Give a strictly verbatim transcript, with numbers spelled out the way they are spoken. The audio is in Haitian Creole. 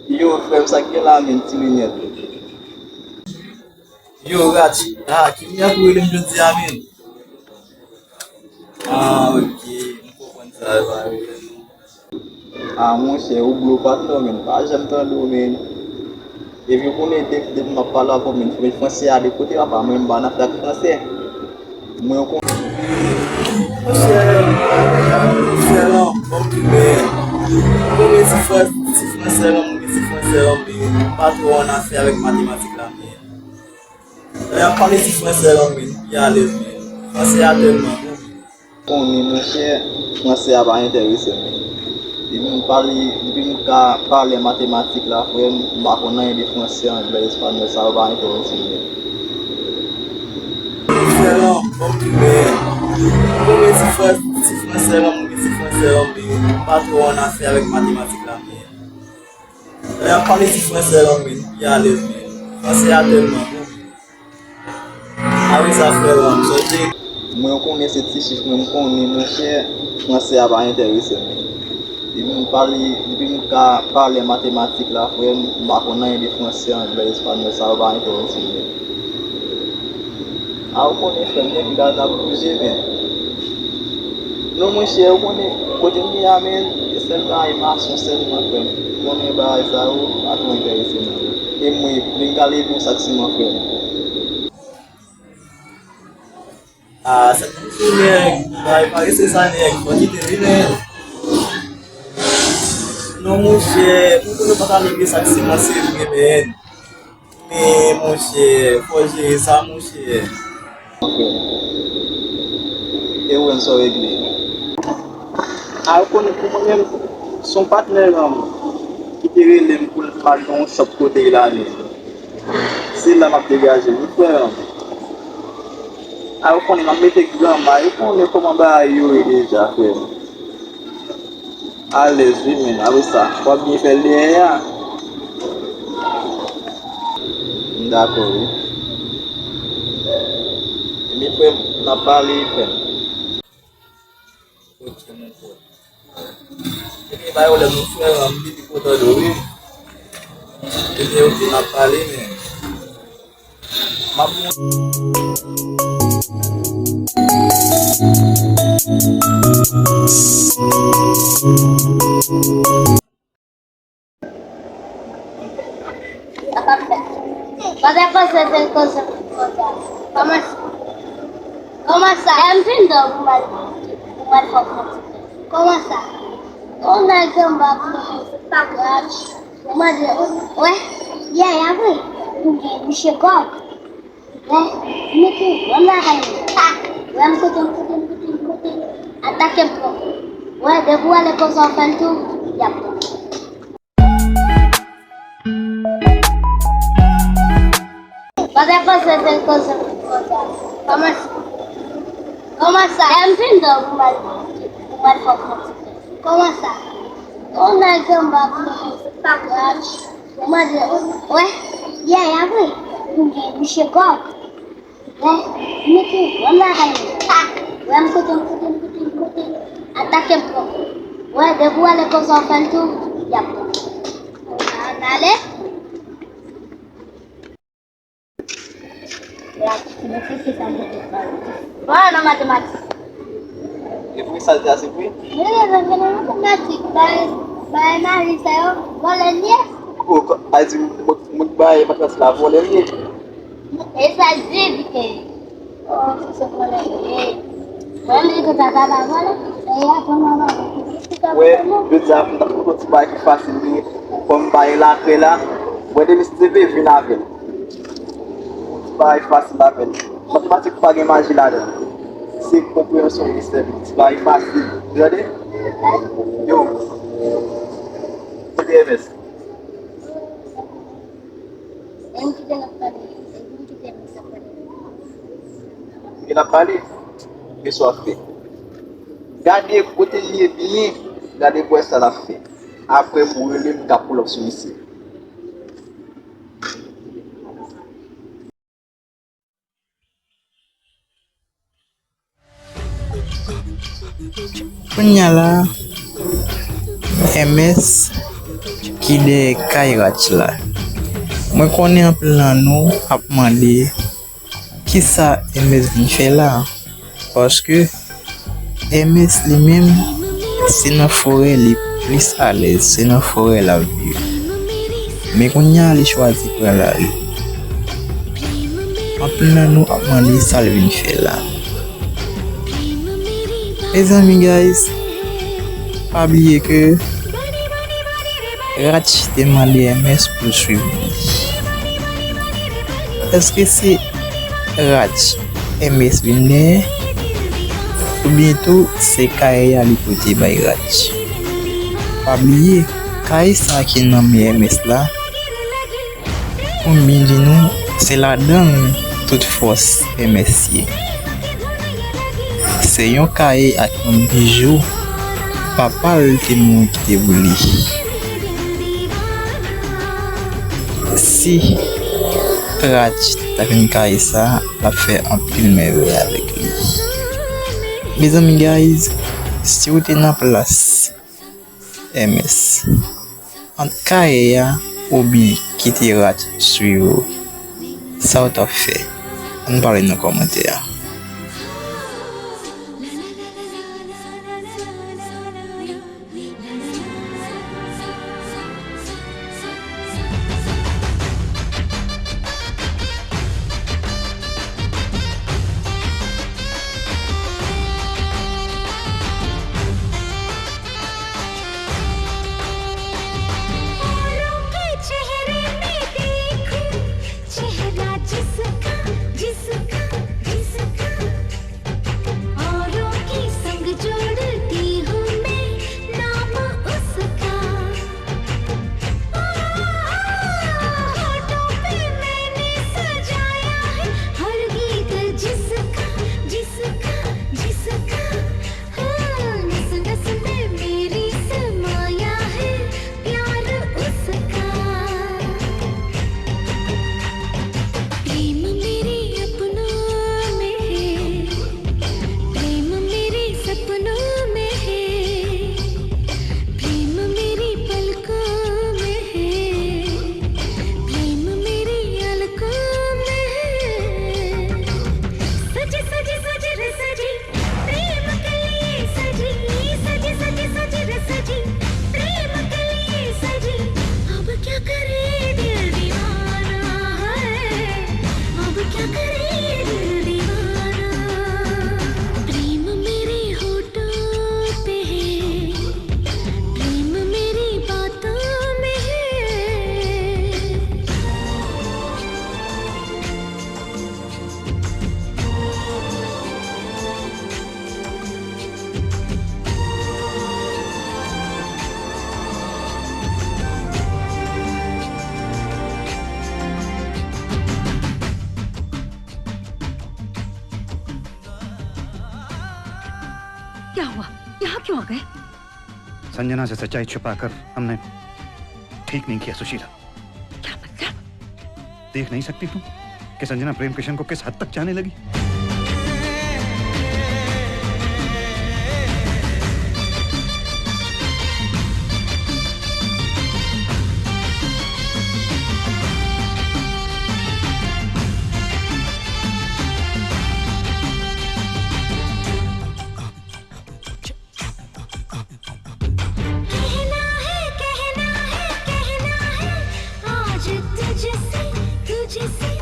Yo, frè m, sa k gen la, menm ti linèt. Yo, Rach, ah, ki linèt ou rele m jodi a, menm? Ah, ok, m konprann sa, e pa rele m. Ah, monchè, ou blo patnè, menm, pa janm tande w, menm. Epi ou konnen depi, depi m ap pale avè w, menm, franse a de kote, papa, mwen m pa nan afè ak franse. Mwen, ou konnen. Monchè, monchè, non, bon, men, mwen, ti franse, ti franse, non, mwen, ti franse, non, men, m pa twò an afè avèk matematik la, men. Lè y ap pale ti franse, non, men, m pi alèz, men, franse a tèlman bon. Konnen, monchè, franse a pa enterese m. Depi m pale, depi m ka pale matematik la, frè m, m pa konn anyen de franse, anglè, espanyòl, sa yo pa enterese m menm. Frè m, bon, men, bon, men ti franse, ti franse, non, men ti franse, non, men m pa twò an afè avèk matematik la, men. Lè y ap pale ti franse, non, men, m pi alèz, men, franse a tèlman bon. Apre sa, frè m, sonje. Mwen, ou konnen se ti chif mwen m konnen, monchè, franse a pa enterese m. Depi m pale, depi m ka pale matematik la, frè m, m pa konn anyen de franse, anglè, espanyòl, sa yo pa enterese m menm. A, ou konnen, frè m, nèg la t ap bouje, men. Non, monchè, ou konnen, kote m ye a, men, e sèl bagay mason sèlman, frè m. Ou konnen bagay sa yo, pa twò enterese m. E mwen, vin ka leve yon sak siman, frè m. Ah, sa ki pou nèg, bay parese sa nèg, fò kite li, men. Non, monchè, pou nou pa ka leve sa ki se mwen, se vre, men. Men, monchè, fò jere sa, monchè. Ok. E ou menm sa w regle? A, ou konnen pou mwen menm, se yon patnè m ki te rele m pou l pa gen yon chòp kote l ale. Se la m ap degaje m, wi, frè m. A, ou konnen m ap mete granma, ou konnen kòman bagay yo ye deja, frè m. Alèz, wi, men, apre sa, w ap byen fè l dèyè a. M dakò, wi. Ebyen, frè m, n ap pale, frè m. Ok, mon frè. Ebyen, bay yon lè, mon frè, m vin kontan de ou, wi. Ebyen, ok, n ap pale, men m ap Sa p ap fèt. Bagay franse fè l konsa, konsa. Kòman sa? Kòman sa? Lè m fin dòmi, pou m al, pou m al fè yon ti pè. Kòman sa? Yon nèg anba pou mwen, se pa grav. Ou mande, wè, yè, yè, vre. Misye gòk. Wè, mete, wè m lakay mwen. Wè m kote, m kote, m kote, m kote. Atake m pran. Wè, depi w ale konsa w fè l tou, y ap pran. Bagay franse fè l konsa, konsa. Kòman sa? Kòman sa? Lè m fin dòmi, pou m al, pou m al fè yon ti pè. Kòman sa? Yon nèg anba pou mwen, se pa grav. Ou mande, wè, yè, yè, vre. Misye gòk. Wè, mete, wè m lakay mwen. Wè m kote, m kote, m kote, m kote. Atake m pran. Wè, depi w ale konsa w fè l tou, y ap pran. Ann ale. Bon, nan matematik. E pou sa l di a se vre? Wi, men nan matematik, bay, bay mari sa yo, vòlè l ye. O, a di, moun, moun bay matematik la vòlè l ye. E sa l di, di ke, o, se vòlè l ye. Mwen, m di ke papa pa vòlè, e y ap pran mwen vòlè. Wè, jodi a, m t ap kontan ti bagay ki fasil li, kòm bagay laprè la, mwen, depi se te vin avè l. Ti bagay fasil avè l. Matematik pa gen maji ladan l. Se konpreyansyon ki sèvi. Ti bagay fasil. Ou tande? Yo. Kote M S? Menm ki te nan pale. Menm ki te nan pale. Ki te nan pale? Men sa w ap fè. Gade kote l ye byen. Gade pou w wè sa l ap fè. Apre pou w rele m, m ka pull up sou misye. Kounye a la, M S, ki dèyè kay Ratch la. Mwen konnen anpil nan nou ap mande kisa M S vin fè la, paske M S li menm, se nan forè li plis alèz, se nan forè l ap viv. Men kounye a, li chwazi pran lari. Anpil nan nou ap mande sa l vin fè la. Mezanmi, guys, pa bliye ke Ratch te mande M S pou l swiv li. Èske se Ratch M S vin dèyè? Oubyen tou, se kay a li pote bay Ratch? Pa bliye, kay sa ki nan men M S la, pou m byen di nou, se ladan l tout fòs M S ye. Se yon kaye ak yon bijou papa l te mouri kite pou li. Si Ratch ta jwenn kaye sa, l ap fè anpil mèvèy avèk li. Mezanmi, guys, si w te nan plas M S, ant kaye a oubyen kite Ratch swiv ou, sa w t ap fè? Ann pale nan kòmantè a. औरों के चेहरे में देखूं, चेहरा जिसका, जिसका, जिसका। औरों के संग जोड़ती हूँ मैं नाम उसका। ओ, होठों पे मैंने सजाया है हर गीत जिसका, जिसका, जिसका। हाँ, नस नस में मेरी समाया है प्यार उसका। प्रेम मेरे अपनों में है, प्रेम मेरे सपनों में है, प्रेम मेरी पलकों में है, प्रेम मेरी अलकों में है। सज सज सज रे सज, प्रेम के लिए सजी, सजी, सजी, सजी रे सजी, प्रेम के लिए सजी। अब क्या करे दिल दीवाना है, अब क्या करे दिल दीवाना। प्रेम मेरे होठों पे है, प्रेम मेरी बातों में है। क्या हुआ? यहाँ क्यों आ गए? संजना से सच्चाई छिपाकर हमने ठीक नहीं किया, सुशीला। क्या मतलब? देख नहीं सकती तुम कि संजना प्रेम किशन को किस हद तक चाहने लगी? कहना है, कहना है, कहना है आज तुझसे, तुझसे।